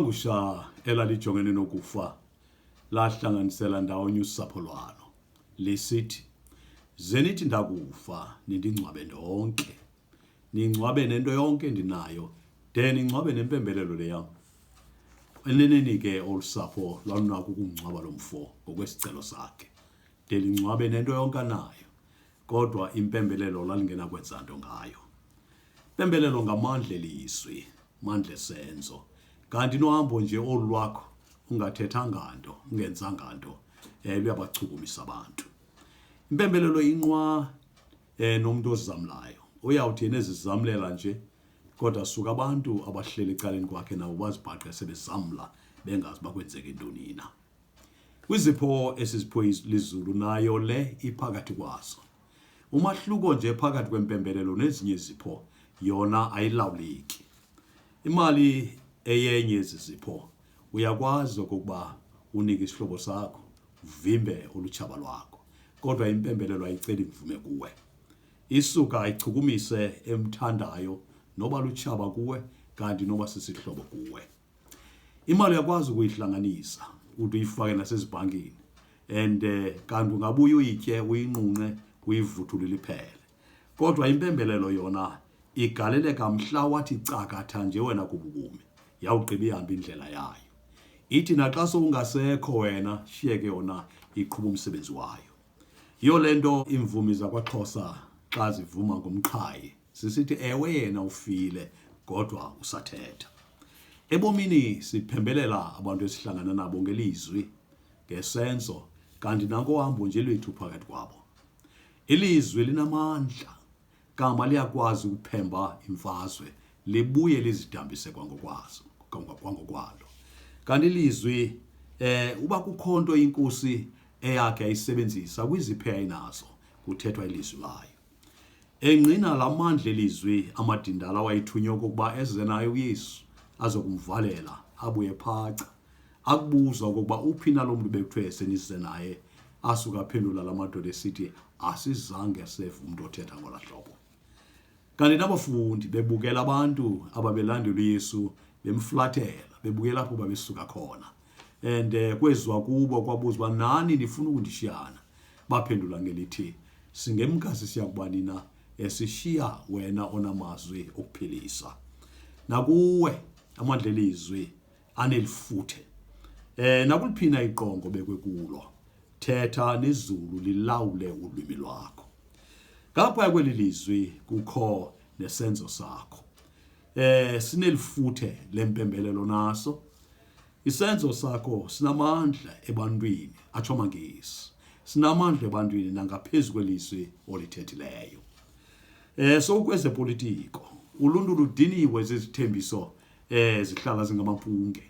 Igusha elalijongene nokufa lahlanganisela ndawonye usapho lwalo lisithi, Ze nithi ndakufa nindingcwabe ndonke, ningcwabe nento yonke endinayo, de ningcwabe nempembelelo le yam. Eneneni ke olu sapho lwalunako ukumngcwaba lo mfo ngokwesicelo sakhe, de lingcwabe nento yonke anayo, kodwa impembelelo lalingenakwenza nto ngayo. Impembelelo ngamandla elizwi, mandla esenzo. Kanti nohambo nje olu lwakho ungathethanga nto, ungenzanga nto, luyabachukumisa abantu. Impembelelo inqwa nomntu ozamlayo. Uyawuthi yena ezizamlela nje kodwa suka abantu abahleli ecaleni kwakhe nabo bazibhaqe sebezamla bengazi uba kwenzeke ntoni na. Kwizipho esiziphiwe lizulu nayo le iphakathi kwazo. Umahluko nje phakathi kwempembelelo nezinye izipho yona ayilawuleki. Imali eyenye yezi zipho uyakwazi okokuba unike isihlobo sakho uvimbe olutshaba lwakho kodwa impembelelo ayiceli mvume kuwe. Isuka ichukumise emthandayo noba lutshaba kuwe kanti noba sisihlobo kuwe. Imali uyakwazi ukuyihlanganisa ude uyifake nasezibhankini and kanti ungabuye uyitye uyinqunqe uyivuthulule iphele. Kodwa impembelelo yona igaleleka mhla wathi cakatha nje wena kububomi yawugqiba ihambe indlela yayo. Ithi naxa sowungasekho wena shiyeke yona iqhuba umsebenzi wayo. Yiyo le nto iimvumi zakwaXhosa xa zivuma ngoMqhayi zisithi ewe yena ufile kodwa usathetha. Ebomini siphembelela abantu esihlangana nabo ngelizwi, ngesenzo kanti nangohambo nje lwethu phakathi kwabo. Ilizwi linamandla kama liyakwazi ukuphemba imfazwe libuye lizidambise kwangokwazo kwangokwalo. Kanti ilizwi uba kukho nto inkosi eyakhe yayisebenzisa kwizipho eyayinazo kuthethwa ilizwi layo. Engqina la mandla elizwi amadindala awayethunywe okokuba eze naye uYesu azokumvalela abuye phaca. Akubuza okokuba uphi na lo mntu bekuthiwe senize naye, asuka aphendula la madoda esithi asizange seve umntu othetha ngola hlobo. Kanti nabafundi bebukela abantu ababelandela uYesu bemflathela, bebukela apho babesuka khona. And kwezwa kubo kwabuzwa uba nani nifuna ukundishiyana. Baphendula ngelithi singemka sisiya kubani na esishiya wena onamazwi okuphilisa. Nakuwe amandla elizwi anelifuthe. Nakuliphina iqongo bekwe kulo, thetha nezulu lilawule ulwimi lwakho. Ngapha kweli lizwi kukho nesenzo sakho. Sinelifuthe lempembelelo naso. Isenzo sakho sinamandla ebantwini, atsho amaNgesi. Sinamandla ebantwini nangaphezu kwelizwi olithethileyo. Sowukwezepolitiko, uluntu ludiniwe zizithembiso zihlala zingamampunge.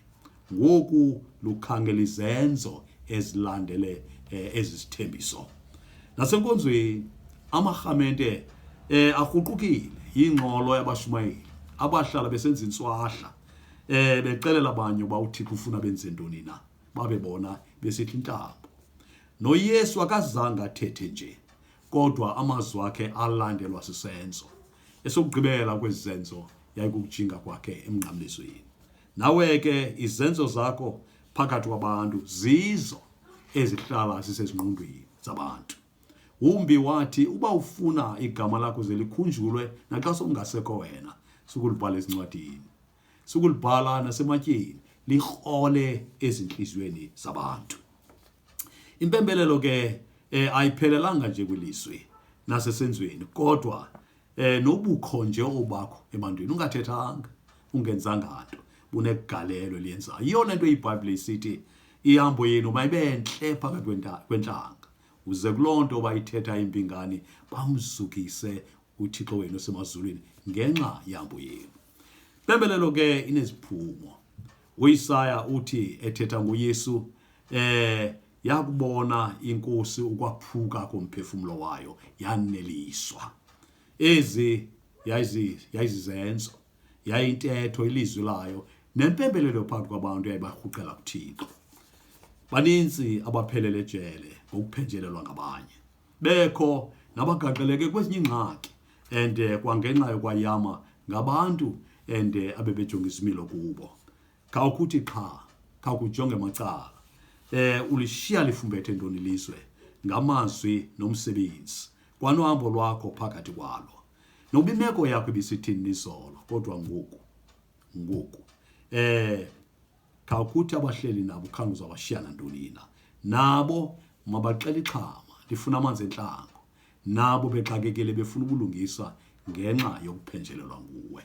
Ngoku lukhangela izenzo ezilandele ezi zithembiso. Nasenkonzweni amarhamente arhuqukile yingxolo yabashumayeli abahlala besenza intswahla bexelela abanye uba uThixo ufuna benze ntoni na, babe bona besihla intambo. NoYesu akazange athethe nje, kodwa amazwi akhe alandelwa sisenzo. Esokugqibela kwezi zenzo yayikukujinga kwakhe emnqamlezweni. Nawe ke izenzo zakho phakathi kwabantu zizo ezihlala zisezingqondweni zabantu. Wumbi wathi uba ufuna igama lakho ze likhunjulwe naxa sowungasekho wena, sukulibhala ezincwadini, sukulibhala nasematyeni, likrole ezintliziyweni zabantu. Impembelelo ke ayiphelelanga nje kwilizwi nasesenzweni, kodwa nobukho nje obakho ebantwini ungathethanga ungenzanga nto bunegalelo eliyenzayo. Yiyo le nto iBhayibhile isithi ihambo yenu mayibe ntle phakathi kwentlanga, uze kuloo nto bayithetha impingane bamzukise uThixo wenu osemazulwini ngenxa yehambo yenu. Impembelelo ke ineziphumo. UIsaya uthi ethetha ngoYesu yakubona inkosi ukwaphuka komphefumlo wayo yaneliswa. Ezi yayizizenzo, yayintetho, ilizwi layo nempembelelo phakathi kwabantu yayibarhuqela kuThixo. Baninzi abaphelele ejele ngokuphenjelelwa ngabanye. Bekho nabagaxeleke kwezinye iingxaki and kwangenxa yokwayama ngabantu and abebejonga izimilo kubo. Khawukuthi qha, khawukujonge macala. Eh ulishiya lifumbethe ntoni ilizwe ngamazwi nomsebenzi kwanohambo lwakho phakathi kwalo. Nokuba imeko yakho ibisithini izolo kodwa ngoku ngoku eh khawukuthi abahleli nabo khange uzawashiya nantoni na. Nabo mabaxele ixhama lifuna amanzi entlango. Nabo bexakekile befuna ubulungisa ngenxa yokuphenjelelwa nguwe.